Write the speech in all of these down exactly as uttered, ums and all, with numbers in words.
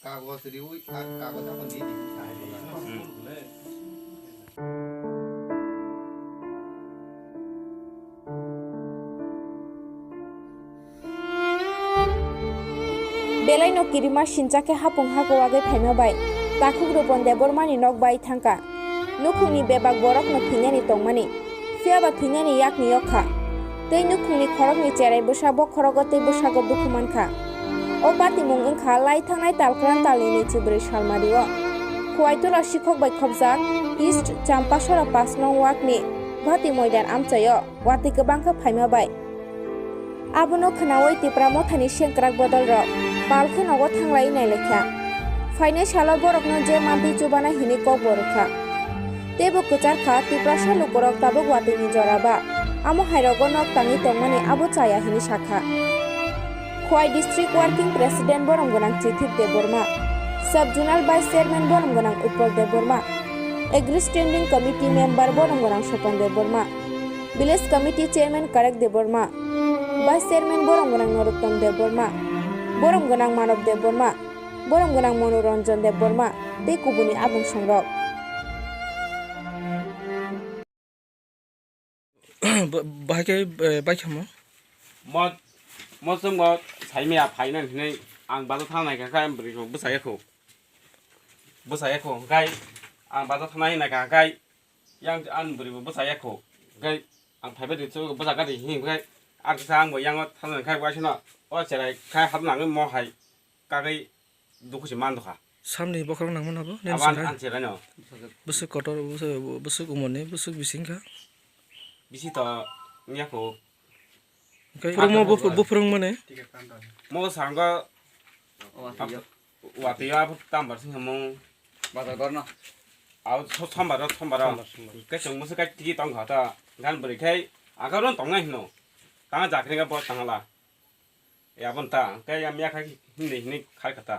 Kagos riui, ka-, kagos abo ni di. Belai no kirima sincha khe hapung hago wagwi phaima bai takhuk Rupon Debbarma ni nok bai thangkha. Nukhungni bebak borok no thwinani tongmani, phiya ba thwinani yakni yok kha. Tei nukhungni khoroknwi cherai bwsa bokhorogo tei bwsago dukhu man kha. O patimung wng kha lai thangnai talkran talni nwichibrwi salmario. Khuaitola sikhok bai khopjak East Champasora pash nong ward ni Bhati Moidar amchaio watwi kwbang khe phaima bai. Abono khwnaui Tipra Mothani sengkrak bodolrok pal khe nogo thanglaiwi nailaikha. Phainai salo borokno je mantwi chubana hinwi kokbo rwkha. Teibo kwchar kha Tiprasa lukurok tabuk watwini jora ba amo hairogo nok tangwi tongmani abo chaya hinwi sakha. Khowai District Working President borom gwnang Chithip Debbarma, Sub Zonal Vice Chairman borom gwnang Utpal Debbarma, Agri Standing Committee Member borom gwnang Sopan Debbarma, Village Committee Chairman Karek Debbarma, Vice Chairman borom gwnang Norottom Debbarma, borom gwnang Manob Debbarma, borom gwnang Manoranjan Debbarma tei kubuni abungsongrok. Bo-, bahai khe, eh, baikha mo? Mo, mo chwngbo saimaya phainani hinwi ang bazar thang naikha khe, ang bwrwi rok bwsaya kho. Bwsaya kho, hwnkhe ang bazar thang nai naikha khe, yang ani bwrwi bo bwsaya kho. Hwnkhe ang phaibai di chwngbo bwsa gari himkhe, ang kisa ang bo yang thang naikha, waisano o cherai khai hap nangwi mo hai kagwi dukhu se man dukha. Samni bokhorok nangmano bo, nini Aban sakai? Ang cherai no. Bwswk kotor, bwswk, bwswk umorni, bwswk bising kha? Bisi to wngya kho. Hwnkhe phurumo buphu-, buphurung mani? Mo sango watwi ya tambar sing mo. Bazar gorno. Au so-, sombar ro, sombar ro. Sombar, sombar. Hwnkhe chwng bwswk kai tigi tong kha ta. Gan bwrwi khai aga ron tongnai hino. Tanga jakri ga bo tangala. Yabon ta, hwnkhe ya miya khai hindi hindi khai kha ta.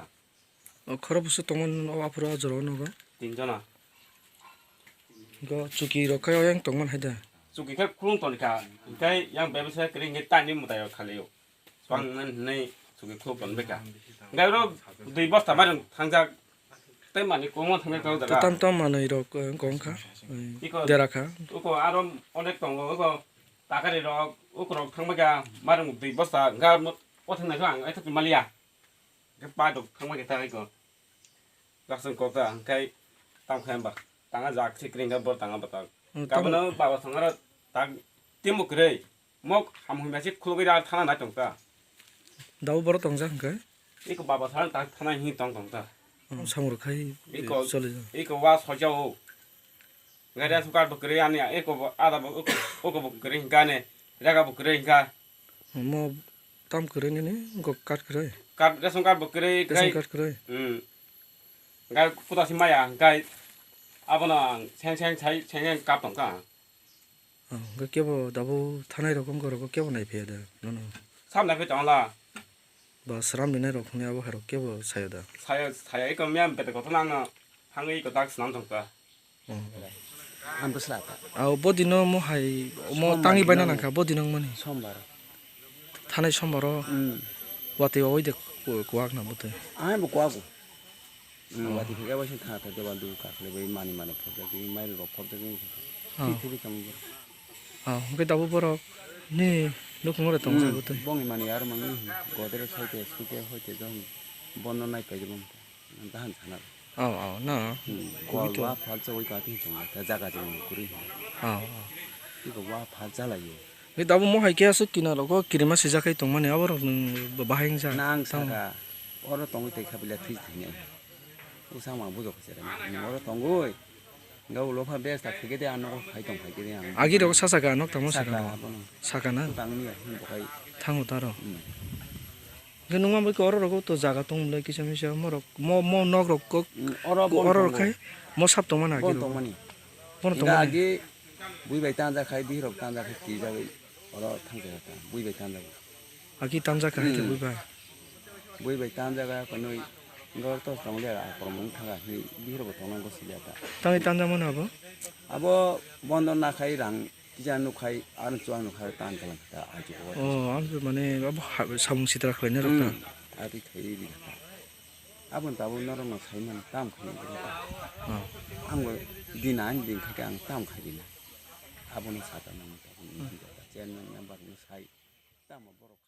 O khorok bwswk tongmani o aphuru o jora o nogo? Tin jona. Go chuki rok khai oyang tongmani hai da? Chuki khe khulung toni kha, hwnkhe yang bebsa kwrwi hwnkhe tani mwtai rok khali o. Swkang nani hwnwi chuki khulung toni bai kha. Hwnkhe oro dui bosta mairum thangjak, tei mani kwbangma thangjak tei o jaga. Tam tam manwi rok, eh, wng kha, eh, Iko, dera kha. Uko aro onek tongo, uko takari rok, uko rok thang bai kha, mairum dui bosta, hwnkhe o thangnai khe ang aithok maliya. Hwnkhe pai rok thang bai kha ta iko. Jackson kok ta, hwnkhe tamo khe hwnba. Tanga jak se kring khe bo tanga bwtang. Hmm, tamo. Gabano baba thangaro tak timo kwrwi. Mok ham hwnba se khulugwi da thana nai tong ta. Dabo borok tongjak hwnkhe? Iko baba thang tak thana hin tong tong ta. Hmm, samung rok khai iko, choli ja. Iko wa soja o. Hwnkhe ration card bo kwrwi ani iko bo ada bo uko, uko bo kwrwi hwnkha ani. Rega bo kwrwi hwnkha. Mo tam kwrwi nini, wngkha card kwrwi? Card, ration card bo kwrwi, ration card kwrwi? Hmm. Gai kuda si maya, gai abono ang seng seng sai, seng seng kap tongkha. Oh, hwnkhe kebo dabo thanai rok wngkha rok kebo nai phiya da, nono? Sam nai phai tongla. Ba sram rinai rok hwnwi abo hai rok kebo sayo da? Sayo, sayo, iko miyam bete kothon ang no hangwi iko dak swnam tongkha. Oh. Ang bwsla ta. Aw, bo dino mo hai, mo tangwi baina nangkha, bo dino wngmani. Sombar. Thanai sombaro. Hmm. Watwi wawai de ku-, kuwak na bwtwi. Ang bo kuwago. Hmm, oh. Watwi phikha bai se tha tha deba du kakle bai mani mani phobjak bai, mai rok phobjak bai. Oh. Thi thi kamo bo. Oh, hwnkhe dabo borok ni nukhungo re tong sa bwtwi. Bongni mani aro mangni godre saite suke hoite jong bono nai pai jabo. Dahan sana. Oh, oh, na. Hmm, wa, wa phal cha oi ka tin tong ta jaga jang kuri. Oh, oh. Iko wa phal cha lai yo. Ni dabo mo hai khe aswk kina rogo kirima sijak khai tongmani abo rok nwng bahai wngja. Na ang saka oro tongwi tei kha bila thwi thwi nai. Usang ma bujok se. Oro tongwi. Ga ulo pha bes ta khike de ano khai tong khai kiri ang. Agi rok sasa ga nok tamo saka. Saka na. Tang ni hin bokai. Thango taro. Hmm. Hwnkhe nungma bai khe oro rogo to jaga tong mwnai kisa misa morok mo, mo nok rok kok. Mm, oro ko bon oro tongo. Khai mo sap tongmani agi bon rogo. Tongmani. Bon hingke tongmani. Agi bui bai tanja khai bihirok tanja khai twijagwi oro thangkhe ta bui bai tanja. Agi tanja khai khe mm. Bui bai. Bui bai tanja ga konoi ngor to tonglia akormung thaga hi bihirok tongo go silia ta. Tangwi tanja mano abo? Abo bondo na khai rang Kisa nukhai, ano chuang nukhai tan kalang kha, aji ko. Oh, ang mane abo ha-, samung sitra khlaina rok ta. Hmm, ati khai ri kha. Aboni tabuk norokno saimano tam khainai bwrwi. Hmm. Angbo din ani din khaikhe ang tam khairina. Abono sata nang tabuk, hmm, chairman member no sai tamo borok.